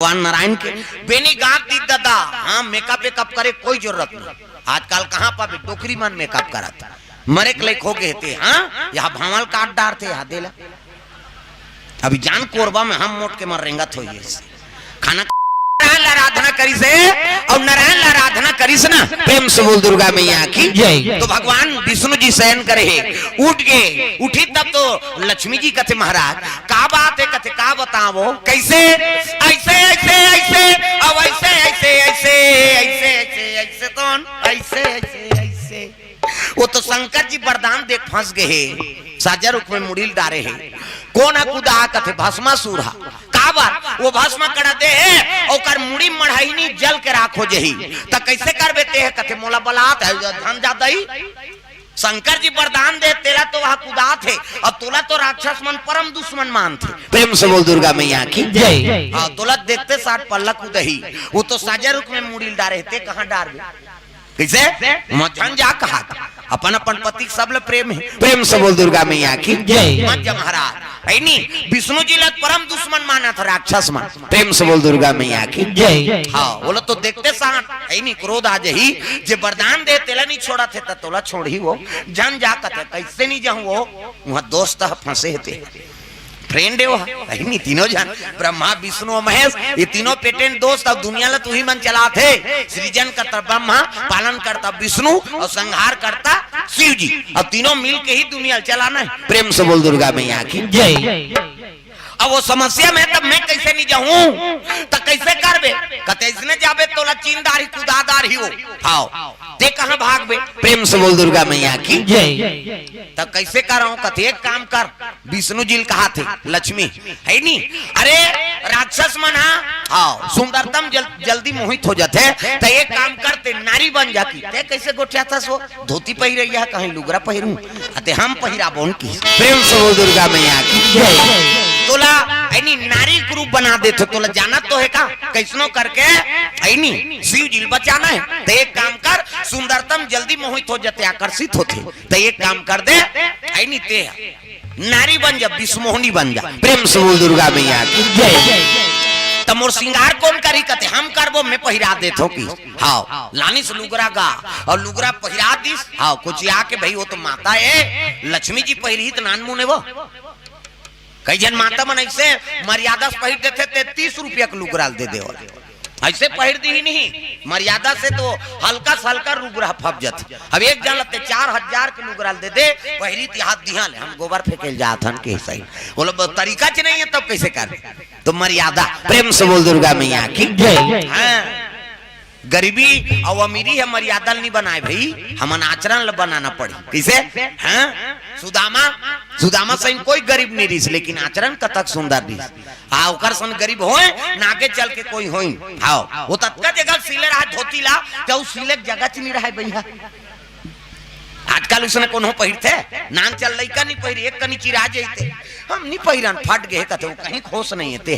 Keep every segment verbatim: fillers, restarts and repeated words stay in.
भगवान नारायण के बेनी गांठ दीस दादा। हाँ, मेकअप वेकअप करे कोई जरूरत नहीं। आजकल कहाँ पाबे डोकरी मन मेकअप करत, मरे के लायक हो गए ते। हाँ, यहाँ भांवल काट डारथे, यहाँ देला। अभी जान कोरबा में हम मोट के मर रेंगत होइए। खाना नारायण ला आराधना करिस हे, अउ नारायण ला आराधना करिस ना। प्रेम से बोल दुर्गा मैया की जय। तो भगवान विष्णु जी शयन करे हे, उठ गए, उठी तब तो लक्ष्मी जी कथे महाराज का बात है, कथे का बतावो, कैसे? ऐसे ऐसे ऐसे, अब ऐसे ऐसे ऐसे, ऐसे ऐसे ऐसे तो ऐसे ऐसे ऐसे। वो तो शंकर जी वरदान दे फंस गए हे, साजा रुख में मुड़ी ल डारे हे। कोन ह कुदा? कथे भस्मासुर ह। काबर? वो भस्म कड़ा दे हे, ओकर मुड़ी मढ़ाही नहीं, जल के राख हो जही। त कैसे करबे ते हे? कथे मोला बलात हे, धन जादई। शंकर जी वरदान दे, तेला तो वह कुदात हे, अब तोला तो राक्षस मन परम दुश्मन मानथे। प्रेम से बोल दुर्गा मैया की जय। हाँ, तोला देखते साठ पल्ला कुदही, वो तो साजा रुख में मुड़ी ल डारे हे, ते कहाँ डारबे? कैसे? मझन जा कहा था। अपन अपन पति के सब ले प्रेम है। प्रेम से बोल दुर्गा मैया की जय। मत जा महाराज। ऐनी विष्णु जी ला परम दुश्मन मानथे राक्षस मन। प्रेम से बोल दुर्गा मैया की जय। हाँ, वो ला तो देखते साठ ऐनी क्रोध आ जही। जे वरदान दे तेला नहीं छोड़त हे त तोला छोड़ही वो। झन जा कथे, कैसे नहीं जाहूँ वो? वहाँ दोस्त ह फंसे हे ते। फ्रेंड हे वो। ऐनी तीनों झन, ब्रह्मा विष्णु अउ महेश, ये तीनों पेटेंट दोस्त। अब दुनिया ला तुही मन चलात हे। सृजन करता ब्रह्मा, पालन करता विष्णु अउ संहार करता शिव जी। अब तीनों मिल के ही दुनिया चलाना है। प्रेम से बोल दुर्गा मैया की जय। अब वो समस्या में, तब मैं कैसे नहीं जाहूँ? त कैसे करबे? कते इसने जाबे तोला चीन डारही, कुदा डारही वो। हाव, ते कहाँ भागबे? प्रेम से बोल दुर्गा मैया की जय। त कैसे करहूँ? कथे एक काम कर, विष्णु जी ल कहाथे, लक्ष्मी, है नी? अरे राक्षस मन हा, हाँ, सुंदरतम जल, जल्दी मोहित हो जाथे। त एक काम कर, ते नारी बन जा की। ते कैसे गोठियाथस वो? धोती पहिरे या कहीं लुगरा पहिरू? अते हम पहिराबोन की। प्रेम से बोल दुर्गा मैया की जय। तोला ऐनी नारी के रूप बना देथे, तोला जानत तो हे का? कैसनो करके ऐनी शिव जी ल बचाना है। त एक काम कर, सुंदरतम जल्दी मोहित हो जाथे, आकर्षित होथे। त एक काम कर दे, ऐनी ते नारी बन जा, विश्वमोहिनी बन जा। प्रेम से बोल दुर्गा मैया की जय। त मोर श्रृंगार कोन करही? कथे हम करबो, मैं पहिरा देथों की। हाँ, लानिस लुगरा गा अउ लुगरा पहिरा दिस। हाँ, कुछ आके भाई वो तो माता है, लक्ष्मी जी पहिरही त नान मुने वो। कई झन माता मन ऐसे मर्यादा से पहिर देथे, ते तीस रुपया के लुगरा ल दे देवल। ऐसे पहिर दिही नहीं, मर्यादा से तो हल्का से हल्का लुगरा फप जाथे। अब एक झन ल ते चार हजार के लुगरा ल दे दे, पहिरी ती हाथ दिहा ले, हम गोबर फेंके ल जात हन के सही। बोलो, ब-, तरीका च नहीं है, तब कैसे कर? तो मर्यादा, प्रेम से बोल दुर्गा मैया की जय। हाँ, गरीबी अउ अमीरी ह मर्यादा ल नहीं बनाए भाई, हमन आचरण ल बनाना पड़ी। कैसे? हाँ, सुदामा, सुदामा सही कोई गरीब नहीं रहिस, लेकिन आचरण कतक सुंदर रहिस। हाँ, ओकर सन गरीब होय, ना आगे चल के कोई होय। हाँ, वो ततका जगह सिले रहा धोती ला, त उ सिले के जगह च नहीं रहा भैया। आजकल उसने कोनो पहिरथे, नान चल लइका नहीं पहिरी, एक कनी चिरा जइते। हम नहीं पहिरन, फट गए कथे, वो कहीं खोस नहीं हे ते।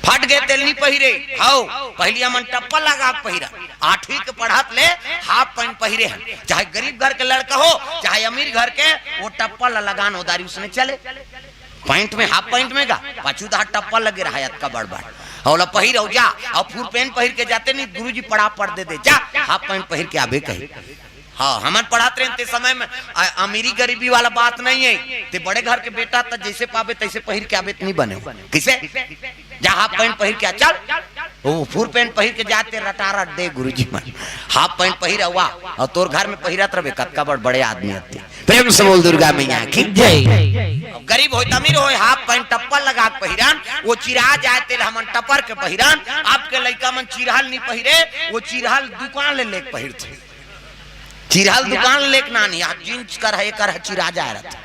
फट गए तेल नहीं पहिरे। हाव, पहली हमन टप्पा लगा के पहिरा। आठवीं के पढ़त ले हाफ पैंट पहिरे हन। चाहे गरीब घर के लड़का हो, चाहे अमीर घर के, वो टप्पा ला लगान ओदारी उसने चले। पैंट में, हाफ पैंट में गा, पाछू दहा टप्पा लगे रहा अतका बड़ बड़। ओला पहिर अउ जा, अउ फुल पैंट पहिर के जाते नहीं, गुरुजी पड़ा पड़ दे दे, जा, हाफ पैंट पहिर के आबे कही। हाँ, हमन पढ़त रहेन ते समय में, अ-, अमीरी गरीबी वाला बात नहीं है। ते बड़े घर के बेटा त जैसे पाबे तैसे पहिर के आबे त नहीं बने। किसे? जा हाफ पैंट पहिर के आ, चल। वो फुल पैंट पहिर के जाते रटारट दे गुरुजी मन। हाफ पैंट पहिर हुआ, अउ तोर घर में पहिरत रहे, कतका बड़ बड़े आदमी हते। प्रेम से बोल दुर्गा मैया की जय। अब गरीब होय त अमीर होय, हाफ पैंट टप्पल लगा के पहिरन, वो चिरा जाए तेल हमन टपर के पहिरन। आपके लइका मन चिरहल नहीं पहिरे, वो चिरहल दुकान ले लेके पहिरथे। चिरहल दुकान लेके ना नहीं, आप जींस कर है, कर है, चिरा जाए रहता।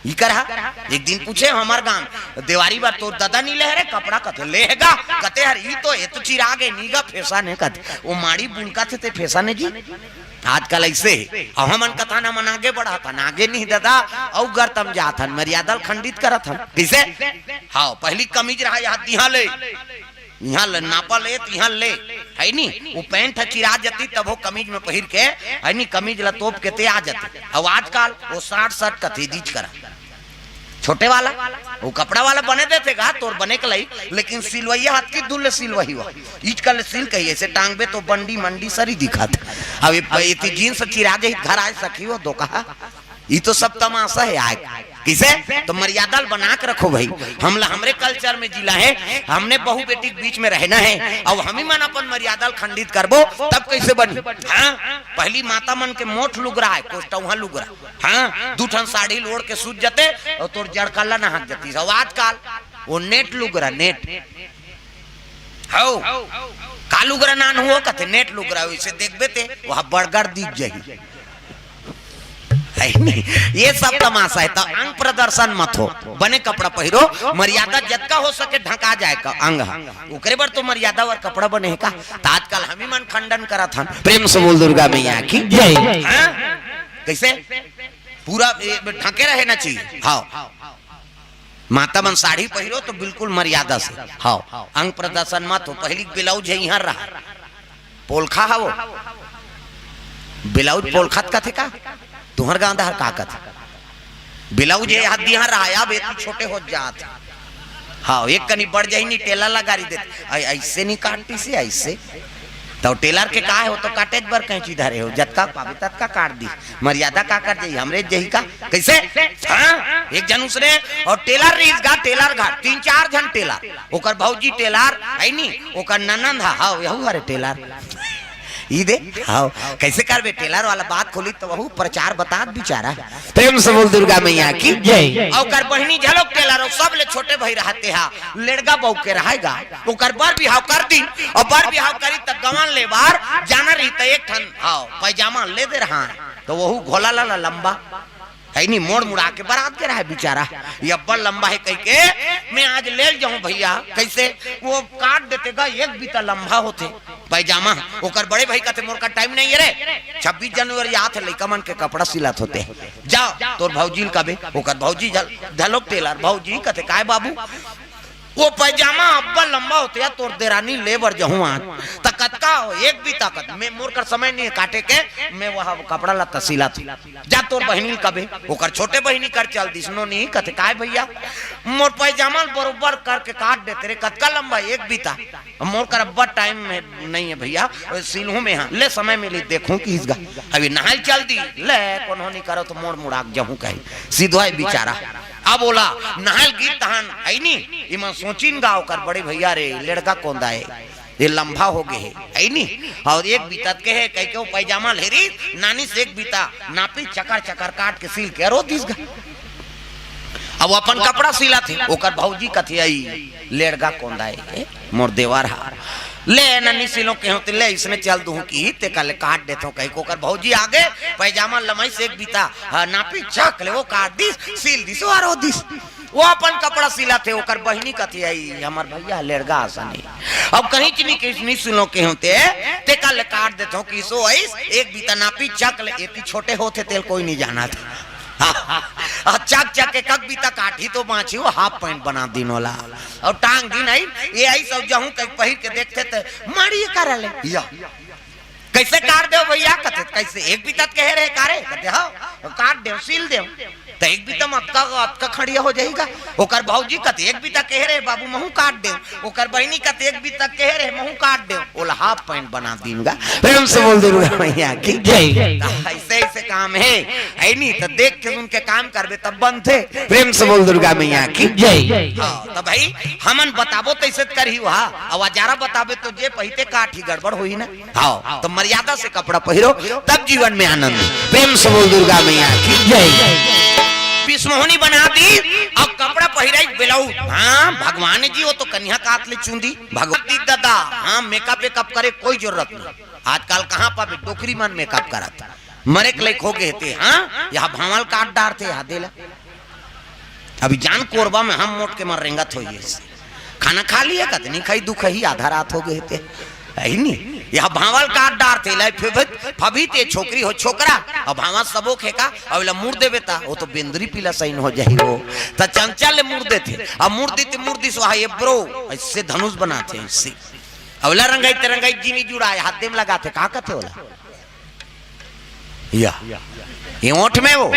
ई कर हा, एक दिन पूछे हमर गांव, देवारी बार तोर दादा नहीं ले रे कपड़ा? कथे ले गा, कथे हर ई तो, ये तो चिरा गे नहीं गा, फैशन है कथे। वो माड़ी बुनका थे ते फैशन है जी। आजकल ऐसे हे। अब हमन कथा न मन आगे बढ़ा था, ना आगे नहीं दादा, अउ गर्तम जात हन, मर्यादा ल खंडित करत हन। किसे? हाँ, पहली कमीज रहा यहाँ दिहा ले। इहाँ ले नापा ले, त इहाँ ले, है नी? वो पैंट ह चिरा जती, तब वो कमीज में पहिर के, है नी? कमीज ला तोप के ते आ जती। अब आजकल वो शर्ट, शर्ट कथे दीज करा। छोटे वाला, वो कपड़ा वाला बने देथे गा, तोर बने के लई, लेकिन सिलवइया हाथ की दूर ले सिलवही हुआ। ईच कर ले सिल कही, ऐसे टांगबे तो बंडी मंडी सरी दिखत। अब ये प-, ये ती जींस चिरा जाही, घर आए सखी हो दो कहा। ये तो सब तमाशा है आए। किसे? तो मर्यादा ल बना के रखो भाई। हमला, हमरे कल्चर में जिला है, हमने बहू बेटी के बीच में रहना है। अब हम ही मन अपन मर्यादा ल खंडित करबो, तब कैसे बनी? हाँ, पहली माता मन के मोठ लुगरा है, कोष्टौहा लुगरा। हाँ, दू ठन साड़ी ल ओढ़ के सूत जते, और तोर जड़कल्ला नहात जतीस। अब आजकल वो नेट लुगरा, नेट। हौ, का लुगरा नान हुआ कथे, नेट लुगरा, वैसे देखबे ते, वहाँ बड़गर दिख जाही। है नहीं? ये सब तमाशा है, तो अंग प्रदर्शन मत हो, बने कपड़ा पहिरो, मर्यादा जतका हो सके ढका जाए का अंग ह। ओकरे बर तो मर्यादा वर कपड़ा बने है का? तो आजकल हम ही मन खंडन करत हन। प्रेम से बोल दुर्गा मैया की जय। हाँ? कैसे? पूरा ए, ढके रहे ना चाहिए। हाँ, माता मन साड़ी पहिरो तो बिल्कुल मर्यादा से। हाँ, अंग प्रदर्शन मत हो। पहली ब्लाउज है यहाँ रहा, पोलखा हवो। ब्लाउज पोलखा त कथे का? तुहर गांव दहर का कथे? ब्लाउज ये हाथ दिया रहा, अब एती छोटे हो जात। हाँ, एक कनी बढ़ जाही नी, टेलर ला गारी देत। ऐ-, ऐसे नहीं काटती से, ऐसे। तो टेलर के का है, वो तो काटे बर कैंची धरे हो, जतका पावे ततका काट दी। मर्यादा का कर जाही, हमरे जही का? कैसे? हाँ, एक जन उसने, और टेलर रहीस गा, टेलर घर, तीन चार झन टेलर, ओकर भौजी टेलर, है नी, ओकर ननंद हा, हाँ, यहू हरे टेलर। ई दे, हाँ, कैसे करबे? टेलर वाला बात खोली तो वहू प्रचार बतात बिचारा। प्रेम से बोल दुर्गा मैया की जय। ओकर बहिनी झलक टेलर, और सब ले छोटे भाई रहते हा, लेड़गा बहू के रहेगा। ओकर बर बिहाव कर दी, और बर बिहाव करी त गवन ले बार जाना रही त एक ठन, हाँ, पैजामा ले दे रहा, तो वहू घोला ला लंबा। है नी, मोड़ मुड़ा के बरात के रहा बिचारा। ये अब्बड़ लंबा है कह के, मैं आज ले जाऊं भैया। कैसे? वो काट देते गा, एक बीता लंबा होते पैजामा। ओकर बड़े भाई कहते, मोर का टाइम नहीं है रे, छब्बीस जनवरी आत है, लइका मन के कपड़ा सिलत होते। जा, तोर भौजी ल कबे, ओकर भौजी झल-, झलोक टेलर, भौजी कहते, काय बाबू? वो पैजामा अब्बड़ लंबा होते या तोर देरानी ले बर जहूं आज। त कतका हो? एक बीता कत। मैं, मोर कर समय नहीं है काटे के, मैं वह कपड़ा ला तसीला थी। जा तोर बहिनी ल कबे, ओकर छोटे बहिनी कर चल दिस, नो नहीं कथे, काय भैया, मोर पैजामा ल बरोबर करके काट देते रे, कतका लंबा? एक बीता। मोर कर अब्बड़ टाइम में नहीं है भैया, सिलहूं में हाँ, ले समय मिली देखूं कि इसगा। अभी नहाय चल दी, ले कोनो नहीं करो तो मोड़ मुड़ा के जहूं कहे, सीधो है बिचारा। अब बोला, नहाय गीत तहान, है नी, इमन सोचिन गा ओकर बड़े भैया रे, लड़का कौन दा है? ये लंबा हो गए है, है नी? और एक बीता के है, कह के वो पैजामा ल हेरी, नानी से एक बीता नापी, चकर चकर काट के सिल के रो दिस गा। अब वो अपन कपड़ा सिला थे, ओकर भौजी कथे, "आई लेड़गा कौन दा है? ए, मोर देवर हा। ले नन्नी सिलो के होते, ले इसने चल दूं की, ते कल काट देथो," कह के ओकर भौजी आगे पैजामा लमाई से एक बीता, हाँ, नापी, चक ले, वो काट दिस, सिल दिस, वो रो दिस। वो अपन कपड़ा सिला थे, ओकर बहिनी कथे, "आई, हमर भैया लेड़गा असन हे।" अब कहीं चीनी के नहीं सुनो के होते, ते कल काट देथो कि सो आइस, एक बीता नापी चक ले, एती छोटे होते तेल कोई नहीं जाना था। आ चक चक के कक बीता काटी तो बांची वो हाफ पैंट बना दिन वाला। और टांग दिन आई, ये आई सब जहूं कहीं पहिर के देखते ते मारी ये कर ले। या। कैसे काट देव भैया? कथे, "कैसे एक बीता कहे रहे कारे?" कथे, "हाँ, काट देव, सील देव।" तो एक बीता में अतका, अतका खड़िया हो जाएगा। ओकर भौजी कथे, "एक बीता कहे रहे बाबू, महू काट देव।" ओकर बहिनी कथे, "एक बीता कहे रहे, महू काट देव।" ओला हाफ पैंट बना दीन गा। प्रेम से बोल दुर्गा मैया की जय। तो ऐसे, ऐसे काम है, है नी? तो देख के उनके काम करबे तब बनते। प्रेम से बोल दुर्गा मैया की जय। हाँ, तो भाई, हमन बताबो तैसे करही वहा, अब अजारा बताबे तो जे पहिते काट ही गड़बड़ होही ना। हाँ, तो मर्यादा से कपड़ा पहिरो, तब जीवन में आनंद। प्रेम से बोल दुर्गा मैया की जय। पिसमोहनी बना दी, अब कपड़ा पहिराई ब्लाउज। हाँ, भगवान जी वो तो कन्या कात ले चूंदी। भगवान दी दादा, हाँ, मेकअप वेकअप करे कोई जरूरत नहीं। आजकल कहाँ पाबे डोकरी मन मेकअप करत? मरे के लायक हो गए थे, हाँ, यहाँ भावल काट डारथे, यहाँ देला। अभी जान कोरबा में हम मोट के मर रेंगत होइए। खाना खा लिए कत नहीं खाई, दुख ही आधा रात हो गए थे। है नी? यह भावल काट डारथे, लाई फिर फभी ते छोकरी हो छोकरा, अब भावा सबो खेका, अब ला मुड़ देबे ता, वो तो बेंदरी पीला सैन हो जाही वो। त चंचल ले मुड़ देथे, अब मुड़ दी ते मुड़ दिस वहा ये ब्रो, ऐसे धनुष बनाथे, ऐसे। अब ला रंगाई ते रंगाई जीनी जुड़ाए, हाथ दे में लगाथे, का कथे ओला? या ये ओठ में वो,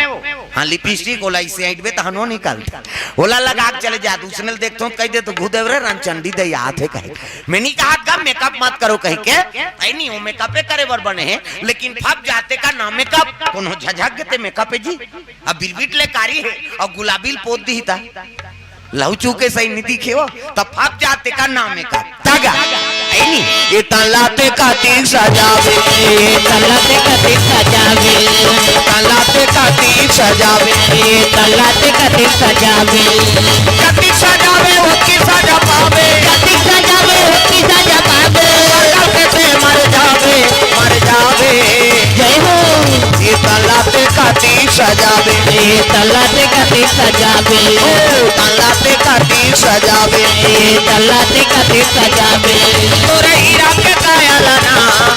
हाँ, लिपस्टिक ओला इसे ऐंठबे तहन वो निकलथे। ओला लगा के चले जात, उसने देखथों कहि देथों, "घू देव रे रामचंडी दे आत हे," कहे। मैं नहीं कहा का मेकअप मत करो कहि के, ऐ नहीं, वो मेकअपे करे बर बने हे, लेकिन फप जाते का ना मेकअप, कोनो झझक गे ते मेकअप हे जी। अब बिरबिट ले कारी हे अउ गुलाबी ल पोत दिही ता। लहू चूके सही नहीं दिखे वो, त फप जाते का नाम हे का। तगा, ऐ नी, ए तला ते कातिक सजावे, ए तला ते कातिक सजावे, तला ते कातिक सजावे, ए तला ते कातिक सजावे, कातिक सजावे, ओतकी सजा पावे, कातिक सजावे, ओतकी सजा पावे, कातिक से मर जावे, मर जावे। जय हो। ए तला ते कातिक सजावे, ए तला ते कातिक सजावे, ओ तला ते कातिक सजावे, ए तला ते कातिक सजावे। तोरे हीरा के काया लाना,